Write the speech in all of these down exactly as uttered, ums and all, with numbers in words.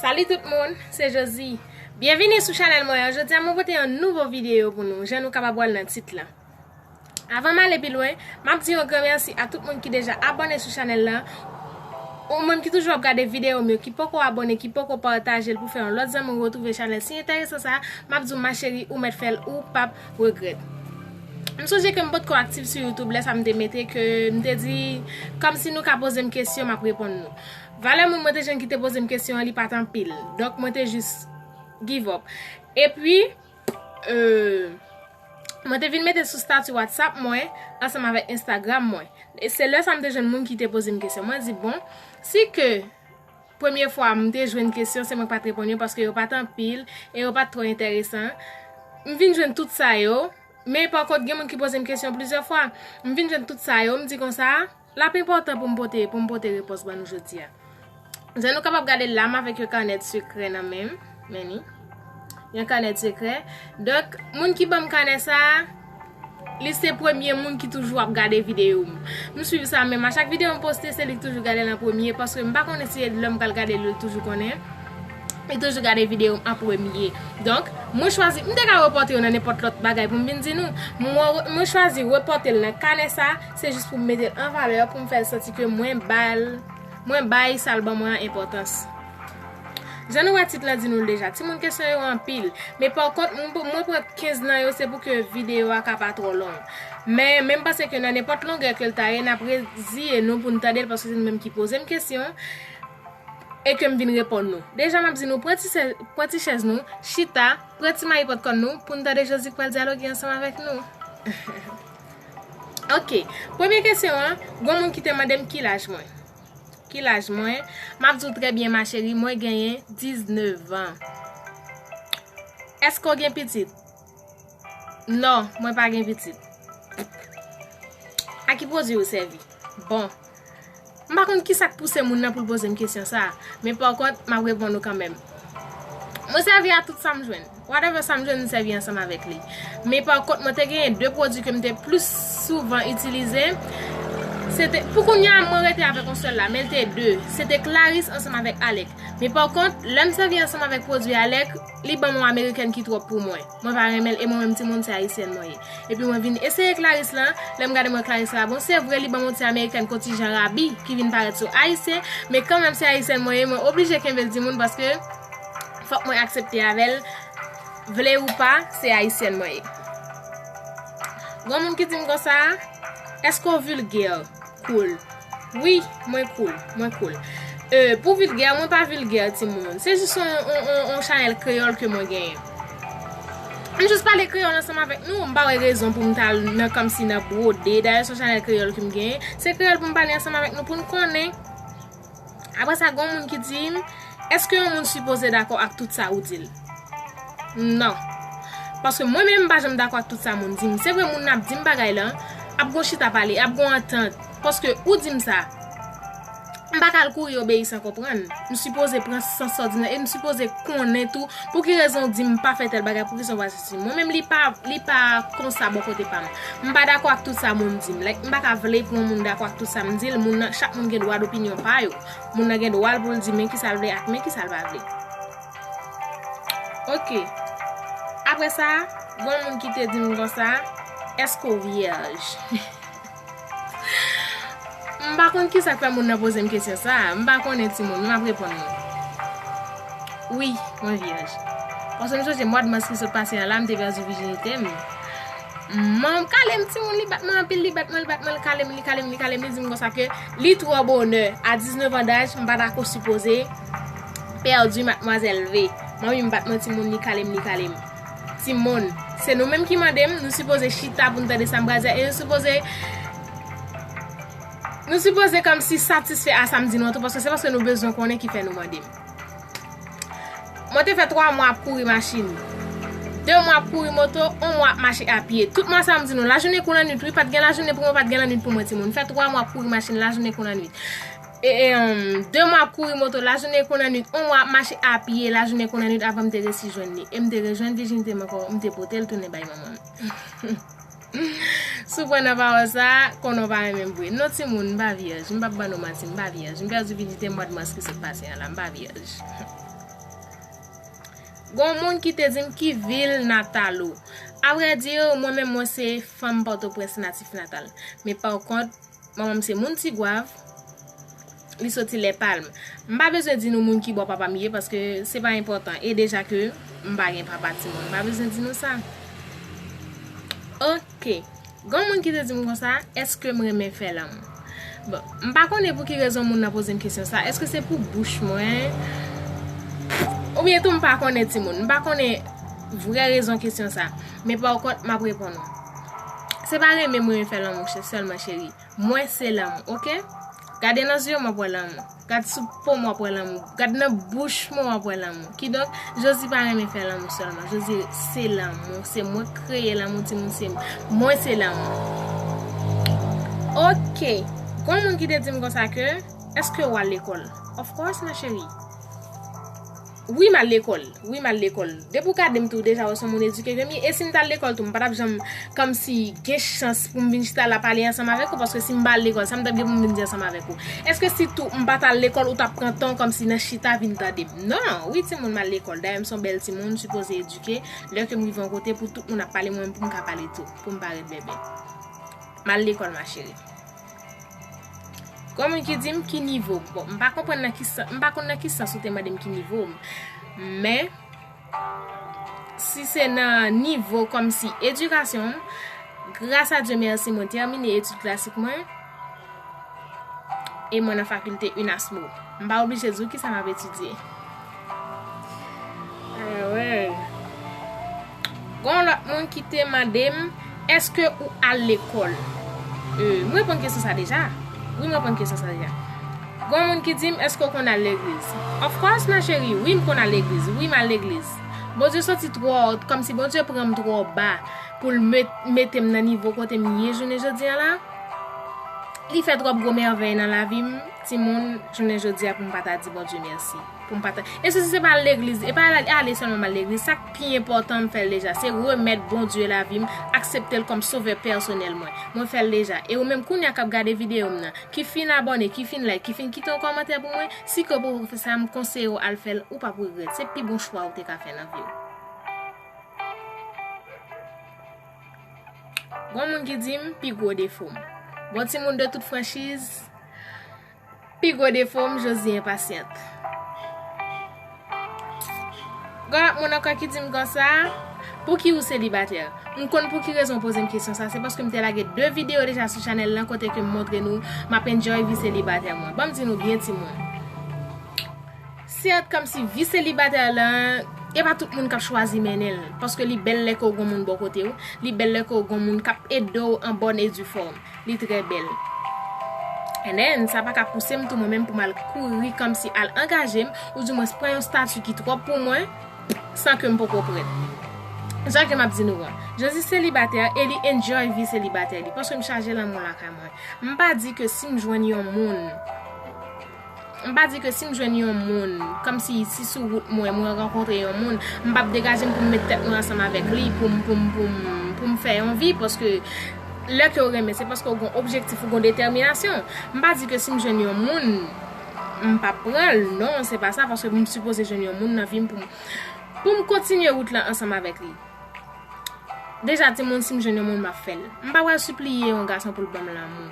Salut tout moun, se Josie. Byenvini sou chanèl mwen an. Jodi a mwen pote yon nouvo videyo pou nou, jan nou kapab wè l nan tit la. Avan m ale pi lwen, m ap di yon gran mèsi a tout moun ki deja abòne sou chanèl la. Ou menm ki toujou ap gade videyo m yo, ki poko abòne, ki poko pataje l pou fè yon lòt zanmi retwouve chanèl si enteresan sa, m ap di w ma chérie, ou mèt fè l, ou p ap regrèt. M sonje ke m potko aktif sou YouTube lè sa m te mete ke m te di kòmsi nou ka poze m kesyon, m ap reponn nou. Valè moun mwen te jwenn ki te poze m kesyon an, li pa t anpil. Donk mwen te jis give up. Epi, euh, mwen te vin mete sou stati WhatsApp mwen ansanm avèk Instagram mwen. E se lè sa m te jwenn moun ki te poze m kesyon. Mwen di, bon, si ke premye fwa m te jwenn kesyon, se mwen k pa t reponn yo paske yo pa t anpil e yo pa t twò enteresan. M vin jwenn tout sa yo, men pa kont gen moun ki poze m kesyon plizyè fwa. M vin jwenn tout sa yo, m di konsa, l ap enpòtan pou m pote, pou m pote repons ban nou jodi a. Jan nou kapab gade l la, m avèk yon kanè sekrè nan men m. Men ni. Yon kanè sekrè. Donk, moun ki ban m kanè sa a, li se premye moun ki toujou ap gade videyo m. M swiv sa menm. A chak videyo m poste, se li k toujou gade l an premye, paske m pa konnen si lè m pral gade l, li toujou konnen. Li toujou gade videyo m an premye. Donk, mwen chwazi, m te ka repòte yo nan nenpòt lòt bagay pou m vin di nou. Mwen, mwen chwazi repòte l nan kanè sa, se jis pou m mete l an valè, pou m fè l santi ke mwen ba l, mwen bay sa l ban mwen an enpòtans. Jan nou wè tit lan di nou l deja, timoun kesyon yo anpil. Men pa kont, mwen, mwen pran kenz nan yo, se pou ke videyo a ka pa twò long. Men, men m panse ke nan nenpòt longè ke l ta ye, n ap reziye nou pou n tande l, paske se nou menm ki poze m kesyon e ke m vin reponn nou. Deja, m ap di nou, pran ti chè-, pran ti chèz nou, chita, pran ti mayi pòpkòn nou, pou n tande Josie k pral dyaloge ansanm avèk nou. Ok, premye kesyon an, gon moun ki te mande m ki laj mwen. Ki laj mwen? M ap di w trè byen, ma chérie, mwen genyen diznèf an. Èske w gen pitit? Non, mwen pa gen pitit. A ki pwodui ou sèvi? Bon, m pa konn ki sa k pouse moun nan pou l poze m kesyon sa a, men pa kont, m ap reponn ou kanmenm. Mwen sèvi a tout sa m jwenn. Whatever sa m jwenn, m sèvi ansanm avèk li. Men pa kont, mwen te genyen de pwodui ke m te plis souvan itilize. Se te, pou kounye a, mwen rete avèk yon sèl la, men l te de. Se te Clarice ansanm avèk Alec. Men pa kont, lè m sèvi ansanm avèk pwodui Alec, li ban m yon amerikèn ki twòp pou mwen. Mwen pa renmen l, e mwen menm timoun, se ayisyèn mwen ye. Epi mwen vin eseye Clarice lan, lè m gade mwen Clarice la, bon, se vre, li ban m yon ti amerikèn kontijan rabi ki vin parèt sou ayisyen, men kanmenm se ayisyèn mwen ye, mwen oblije kenbe l timoun paske fòk mwen aksepte avè l, vle ou pa, se ayisyèn mwen ye. Gon moun ki di m konsa, èske w vilgè? Cool. Wi, mwen cool, mwen cool. Euh, pou vilgè, mwen pa vilgè, timoun. Se jis on, on, on, on chanèl kreyòl ke mwen genyen. M jis pale kreyòl ansanm avèk nou, m pa wè rezon pou m ta al nan kòmsi nan bwode. Dayè, se on chanèl kreyòl ke m genyen. Se kreyòl pou m pale ansanm avèk nou, pou n konnen. Apre sa, gon moun ki di m, èske yon moun sipoze dakò ak tout sa ou di l? Non. Paske mwen menm, m pa janm dakò ak tout sa moun di m. Se vre, moun nan ap di m bagay lan, ap gon chita pale, ap gon antant. Paske ou di m sa, m pa ka al kouri obeyi san konprann. M sipoze pran sans sa w di m nan, e m sipoze konnen tou pou ki rezon w di m pa fè tèl bagay, pou ki sa w pa sesi. Mwen menm, li pa, li pa konsa bò kote pa m. M pa dakò ak tout sa moun di m. Like, m pa ka vle pou yon moun dakò ak tout sa m di l. Moun nan, chak moun gen dwa dopinyon pa yo. Moun nan gen dwa l pou l di men kisa l vle ak men kisa l pa vle. Ok. Apre sa, gon moun ki te di m konsa, èske w vyèj? M pa konn kisa k fè moun nan poze m kesyon sa a. M pa konnen timoun, m ap reponn nou. Wi, mwen vyèj. Paske m sonje mwa de mas ki sot pase a la, m te pèdi vijinite m. Manman m kale m, timoun, li bat mwen anpil, li bat mwen, li bat mwen, li kale m, li kale m, li kale m, li di m konsa ke li twò bonè. A diznèf an daj, m pa ta ko sipoze pèdi madmwazèl V. Manmi m bat mwen, timoun, li kale m, li kale m. Timoun, se nou menm ki mande m, nou sipoze chita pou n tande sa m pral di a, e nou sipoze, nou sipoze kòmsi satisfè a sa m di nou an tou, paske se paske nou bezwen konnen ki fè nou mande m. Mwen te fè twa mwa ap kouri machin, de mwa ap kouri moto, yon mwa ap mache a pye. Tout mwa sa a, m di nou, lajounen kou lannwit, wi, pa t gen lajounen pou mwen, pa t gen lannwit pou mwen, timoun. Fè twa mwa ap kouri machin, lajounen kou lannwit. E, e, um, de mwa ap kouri moto, lajounen kou lannwit, yon mwa ap mache a pye, lajounen kou lannwit, avan m te resi jwenn li. E m te rejwenn vijinite m ankò, m te pote l tounen bay manman m. Si w pran nan pawòl sa, konnen w pa renmen m vre. Non, timoun, m pa vyèj. M p ap ban nou manti, m pa vyèj. M pèdi vijinite m mwa de mas ki sot pase an la, m pa vyèj. Gon moun ki te di m ki vil natal ou. Avrèdi, mwen menm, mwen se fanm Pòtoprens natif natal. Men pa kont, manman m se moun Tigwav, li soti Lèpalm. M pa bezwen di nou moun ki bò papa m ye, paske se pa enpòtan. E deja ke m pa gen papa, timoun. M pa bezwen di nou sa. Ok. Gon moun ki te di m konsa, èske m renmen fè lanmou? Bon, m pa konnen pou ki rezon moun nan poze m kesyon sa. Èske se pou bouch mwen? Oubyen tou m pa konnen, timoun. M pa konnen vrè rezon kesyon sa. Men pa kont, m ap reponn ou. Se pa renmen m renmen fè lanmou, chè, sèlman, cheri. Mwen se lanmou, ok? Gade nan zye m w ap wè lanmou. Gad sou po m w ap wè lanmou. Gad nan bouch mwen w ap wè lanmou. Kidonk, Josie pa renmen fè lanmou sèlman. Josie se lanmou. Se mwen k kreye lanmou, timoun, se mwen se lanmou. Ok. Gon moun ki te di m konsa ke, èske w al lekòl? Of course, ma chérie. Wi, m al lekòl. Wi, m al lekòl. Depi w gade m tou, deja, w se yon moun edike ke m ye. E si m t al lekòl tou, m pa t ap janm kòmsi gen chans pou m vin chita la pale ansanm avèk ou, paske si m pa al lekòl, sa m t ap gen pou m vin di ansanm avèk ou? Èske si tou m pa t al lekòl, ou t ap pran tan w kòmsi nan chita vin tande m? Non, wi, timoun, m al lekòl. Dayè, m se yon bèl timoun, m sipoze edike. Lè ke m rive yon kote, pou tout moun ap pale mwen, pou m ka pale tou, pou m pa ret bèbè. M al lekòl, ma chérie. Gon moun ki di m ki nivo m. Bon, m pa konprann nan ki sans, m pa konn nan ki sans ou te mande m ki nivo m. Men, si se nan nivo kòmsi edikasyon m, gras a Dye mèsi, mwen tèmine etid klasik mwen. E mwen nan fakilte UNASMO. M pa oblije di w kisa m ap etidye. Alright. Gon lòt moun ki te mande m, èske ou al lekòl? E, m reponn kesyon sa deja. Wi, m reponn kesyon sa deja. Gon moun ki di m, èske w konn al legliz? Of course, ma chérie, wi, m konn al legliz. Wi, m al legliz. Bondye soti twò, kòmsi Bondye pran m twò ba pou l met, mete m nan nivo kote m ye jounen jodi a la. Li fè twòp gwo mèvèy nan lavi m, timoun, jounen jodi a pou m pa ta di Bondye mèsi. Pou m pa ta, e si se pa legliz, e pa ale, ale sèlman m al legliz, sa k pi enpòtan m fè l deja, se remèt Bondye lavi m, aksepte l kòm sovè pèsonèl mwen. Mwen fè l deja. E ou menm kounye a k ap gade videyo m nan, ki fin abòne, ki fin like, ki fin kite yon kòmantè pou mwen, si ke w poko fè sa, m konseye w al fè l, ou p ap regrèt. Se pi bon chwa ou te ka fè nan vi w. Gon moun ki di m pi gwo defo m. Bon, timoun, de tout franchiz, pi gwo defo m, Josie enpasyant. Gon lòt moun ankò ki di m konsa, pouki ou selibatè? M konn pou ki rezon w poze m kesyon sa, se paske m te lage de videyo deja sou chanèl lan kote ke m montre nou m ap enjoy vi selibatè mwen. Ban m di nou byen, timoun. Sèt, kòmsi vi selibatè lan, e pa tout moun k ap chwazi mennen l, paske li bèl lè ke w gon moun bò kote w, li bèl lè ke w gon moun k ap ede w an bòn e di fòm, li trè bèl. And then, sa pa ka pouse m tou mwen menm pou m al kouri kòmsi al angaje m, oudimwens pran yon stati ki twòp pou mwen, san ke m poko prèt. Jan ke m ap di nou an, Josie selibatè e li enjoy vi selibatè li, paske m chaje lanmou lakay mwen. M pa di ke si m jwenn yon moun, M pa di ke si m jwenn yon moun, kòmsi si sou wout mwen, mwen rankontre yon moun, m p ap degaje m pou m met tèt mwen ansanm avèk li, pou m, pou m, pou m, pou m fè yon vi, paske lè ke w renmen, se paske w gon objektif, ou gon detèminasyon. M pa di ke si m jwenn yon moun, m p ap pran l, non, se pa sa, paske m sipoze jwenn yon moun nan vi m pou m, pou m kontinye wout lan ansanm avèk li. Deja, timoun, si m jwenn yon moun, m ap fè l. M pa pral sipliye yon gason pou l ban m lanmou.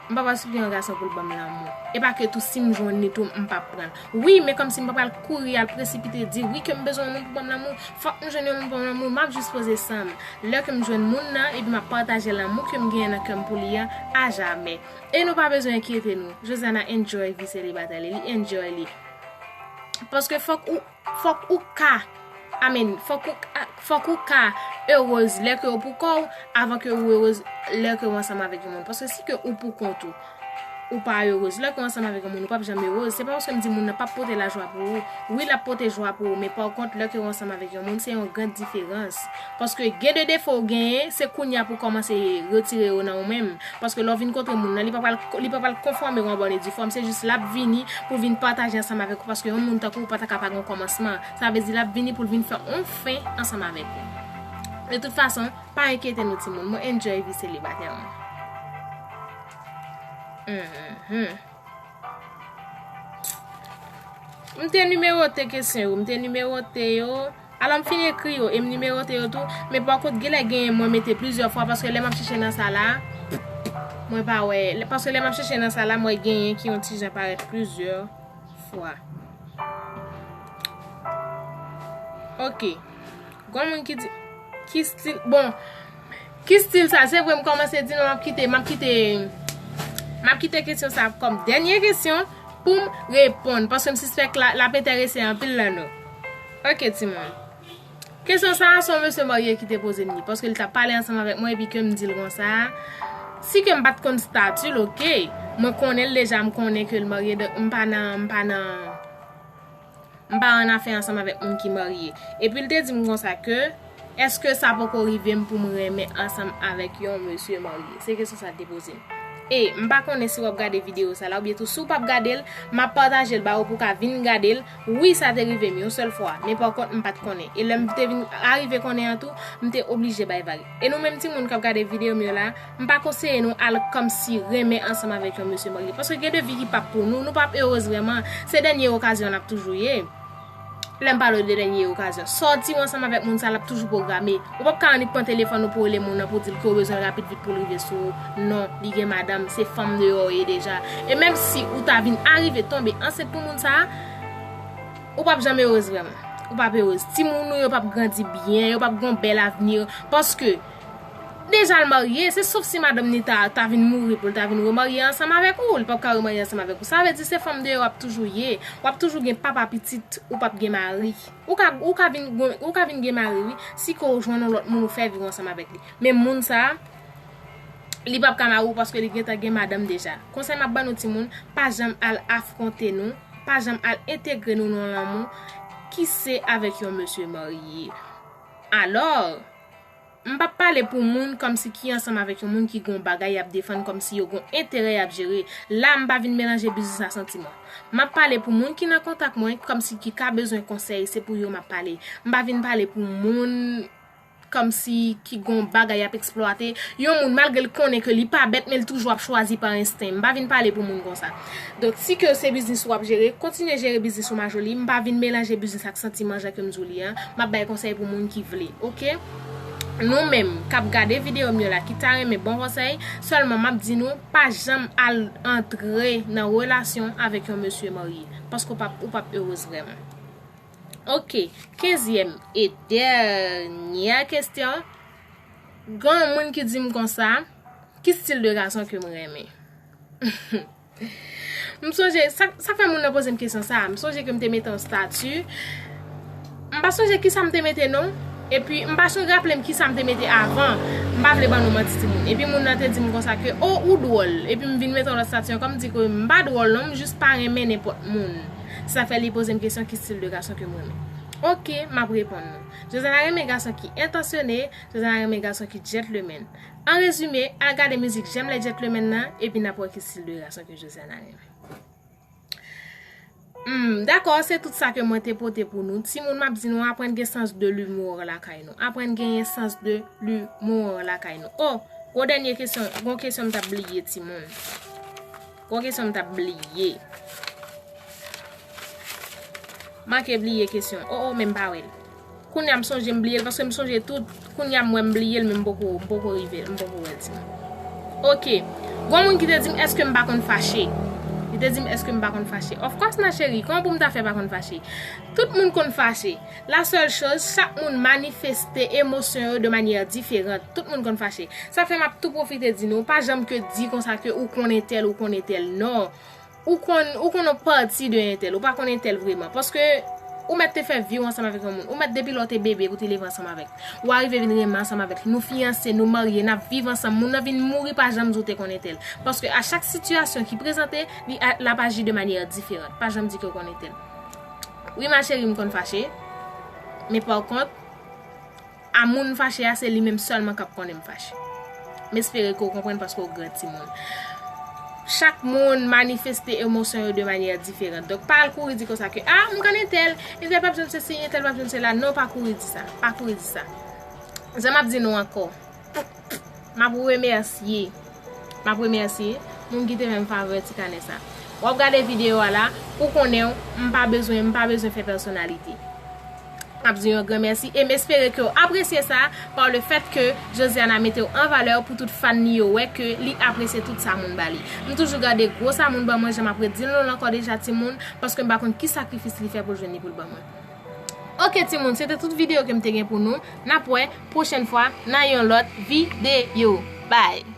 M pa pral sipliye yon gason pou l ban m lanmou. E pa ke tou, si m jwenn li tou, m p ap pran l. Wi, men kòmsi m pa pral kouri al presipite di, wi, ke m bezwen yon moun pou ban m lanmou. Fòk m jwenn yon moun pou ban m lanmou. M ap jis poze san m. Lè ke m jwenn moun nan, epi m ap pataje lanmou ke m genyen nan kè m pou li an, ajamè. E nou pa bezwen enkyete nou. Josiana enjoy vi selibatè li. Li enjoy li. Paske fòk ou Fòk ou ka, amen, fòk ou ka, fòk ou ka erez lè ke w pou kò w, avan ke ou erez lè ke w ansanm avèk yon moun. Paske si ke ou pou kont ou, ou pa erez lè ke w ansanm avèk yon moun, ou p ap janm erez. Se pa paske m di moun nan p ap pote lajwa pou ou. Wi, l ap pote jwa pou ou, men pa kont, lè ke w ansanm avèk yon moun, se yon gran diferans. Paske gen de defo w genyen, se kounye a pou w kòmanse retire yo nan ou menm. Paske lè w vin kontre moun nan, li pa pral, li pa pral konfòme w an bòn e di fòm. Se jis l ap vini pou vin pataje ansanm avèk ou, paske yon moun tankou w pa ta ka pa gen yon kòmansman. Sa vle di l ap vini pou l vin fè yon fen ansanm avèk ou. De tout fason, pa enkyete nou timoun, mwen enjoy vi selibatè mwen. Mhm. M te nimewote kesyon yo, m te nimewote yo. Alò m fin ekri yo e m nimewote yo tou, men pa kont genlè genyen mwen mete plizyè fwa paske lè m ap chèche nan sa la, mwen pa wè. Lè- Paske lè m ap chèche nan sa la, mwen genyen ki yon ti jan parèt plizyè fwa. Ok. Gon moun ki di, ki stil, bon, ki stil sa? Se vre, m kòmanse di non, m ap kite, m ap kite, m ap kite kesyon sa kòm dènye kesyon pou m reponn, paske m sispèk la, l ap enterese anpil nan nou. Ok, timoun. Kesyon sa a, se yon mesye marye ki te poze m li, paske li t ap pale ansanm avèk mwen, epi ke m di l konsa, si ke m pa t konn stati l, ok, mwen konnen l deja, m konnen ke l marye, donk m pa nan, m pa nan, m pa annafè ansanm avèk moun ki marye. Epi l te di m konsa ke, èske sa poko rive m pou m renmen ansanm avèk yon mesye marye? Se kesyon sa l te poze m. E m pa konnen si w ap gade videyo sa la, oubyen tou si w p ap gade l, m ap pataje l ba ou pou w ka vin gade l. Wi, sa te rive m yon sèl fwa, men pa kont m pa t konnen. E lè m te vin arive konnen an tou, m te oblije bay vag. E nou menm timoun k ap gade videyo m yo la, m pa konseye nou al kòmsi renmen ansanm avèk yon mesye marye. Paske gen de vi ki p ap pou nou, nou p ap erez vrèman. Se dènye okazyon n ap toujou ye. Lè m pale w de dènye okazyon, sa w di w ansanm avèk moun sa l ap toujou pwograme. Ou p ap ka annik pran telefòn ou pou w rele moun nan pou w di l ke w bezwen l rapid vit pou l rive sou ou. Non, li gen madanm, se fanm deyò w ye deja. E menm si ou ta vin arive tonbe ansent pou moun sa a, ou p ap janm erez vrèman. Ou p ap erez. Timoun ou yo p ap grandi byen, yo p ap gen yon bèl avni. Paske deja l marye, se sof si madanm ni ta, ta vin mouri pou l ta vin remarye ansanm avèk ou, li p ap ka remarye ansanm avèk ou. Sa vle di se fanm deyò w ap toujou ye, w ap toujou gen papa pitit, ou p ap gen mari. Ou ka, ou ka vin, ou ka vin gen mari, wi, si ke w jwenn yon lòt moun ou fè vi w ansanm avèk li. Men moun sa a, li p ap ka mari w paske li gentan gen madanm deja. Konsèy m ap ban nou timoun, pa janm al afwonte nou, pa janm al entegre nou nan lanmou ki se avèk yon mesye marye. Alò, m p ap pale pou moun kòmsi ki ansanm avèk yon moun ki gon bagay y ap defann, kòmsi yo gon enterè y ap jere. La, m pa vin melanje biznis a santiman. M ap pale pou moun ki nan kontak mwen, kòmsi ki ka bezwen konsèy, se pou yo m ap pale. M pa vin pale pou moun kòmsi ki gon bagay y ap eksplwate. Yon moun, malgre l konnen ke li pa bèt, men l toujou ap chwazi pa ensten. M pa vin pale pou moun konsa. Donk, si ke se biznis ou ap jere, kontinye jere biznis ou, ma jolie. M pa vin melanje biznis ak santiman, jan ke m di w li an. M ap bay konsèy pou moun ki vle, ok? Nou menm k ap gade videyo m yo la, ki ta renmen bon konsèy, sèlman m ap di nou, pa janm al antre nan relasyon avèk yon mesye marye, paske w p ap, ou p ap erez vrèman. Ok, kenzyèm e dènyè kesyon. Gen yon moun ki di m konsa, ki stil de gason ke m renmen? M sonje, sa, sa fè moun nan poze m kesyon sa, m sonje ke m te mete yon stati. M pa sonje kisa m te mete non. Epi m pa sonje raple m kisa m te mete avan. M pa vle ban nou manti timoun. Epi moun nan te di m konsa ke, "O, ou dwòl." Epi m vin mete yon lòt stati ankò, m di ke m pa dwòl non, m jis pa renmen nenpòt moun. Sa fè li poze m kesyon ki stil de gason ke m renmen. Ok, m ap reponn nou. Josiana renmen gason ki entansyone, Josiana renmen gason ki gentleman. An rezime, al gade mizik J'aime les gentlemen nan, epi n ap wè ki stil de gason ke Josiana renmen. Hmm, dakò, se tout sa ke mwen te pote pou nou. Timoun, m ap di nou, aprann gen sans de l'humour lakay nou. Aprann genyen sans de l'humour lakay nou. O, gwo dènye kesyon, gon kesyon m t ap bliye, timoun. Gon kesyon m t ap bliye. Manke bliye kesyon. O, o, men m pa wè l. Kounye a m sonje m bliye l, paske m sonje tout. Kounye a m wè m bliye l, men m poko, m poko rive, m poko wè l, timoun. Ok. Gon moun ki te di m, èske m pa konn fache? Li te di m, èske m pa konn fache? Of course, nan cheri, kòman pou m ta fè pa konn fache? Tout moun konn fache. La seule chose, chak moun manifeste emosyon yo de manyè diferan. Tout moun konn fache. Sa fè m ap tou pwofite di nou, pa janm ke di konsa ke ou konn entèl, ou konn entèl. Non. Ou konn, ou konn yon pati de entèl, ou pa konn entèl vrèman. Paske ou mèt te fè vi w ansanm avèk yon moun. Ou mèt depi lè w te bebe pou te leve ansanm avèk. Ou arive vin renmen ansanm avèk li. Nou fiyanse, nou marye, n ap viv ansanm. Moun nan vin mouri, pa janm di w te konn entèl. Paske a chak sitiyasyon ki prezante, li a, l ap aji de manyè diferan. Pa janm di ke w konn entèl. Wi, ma chérie, m konn fache. Men pa kont, a moun m fache a, se li menm sèlman k ap konnen m fache. M espere ke w konprann paske w gran timoun. Chak moun manifeste emosyon yo de manyè diferan. Donk, pa al kouri di konsa ke, "Ah, m konn entèl, entèl p ap janm sesi, entèl p ap janm sela." Non, pa kouri di sa. Pa kouri di sa. Jan m ap di nou ankò, m ap remèsye, m ap remèsye moun ki te fè m favè ti kanè sa. W ap gade videyo a la, ou konnen m pa bezwen, m pa bezwen fè pèsonalite. M ap di yon gran mèsi e m espere ke w apresye sa par le fait que Josiana mete w an valè pou tout fan li yo wè ke li apresye tout sa moun ba li. M toujou gade gwo sa moun ban mwen, jan m ap redi l nou l ankò deja timoun, paske m pa konn ki sakrifis li fè pou l jwenn li pou l ban mwen. Ok timoun, se te tout videyo ke m te gen pou nou. N ap wè pwochèn fwa nan yon lòt videyo. Bye!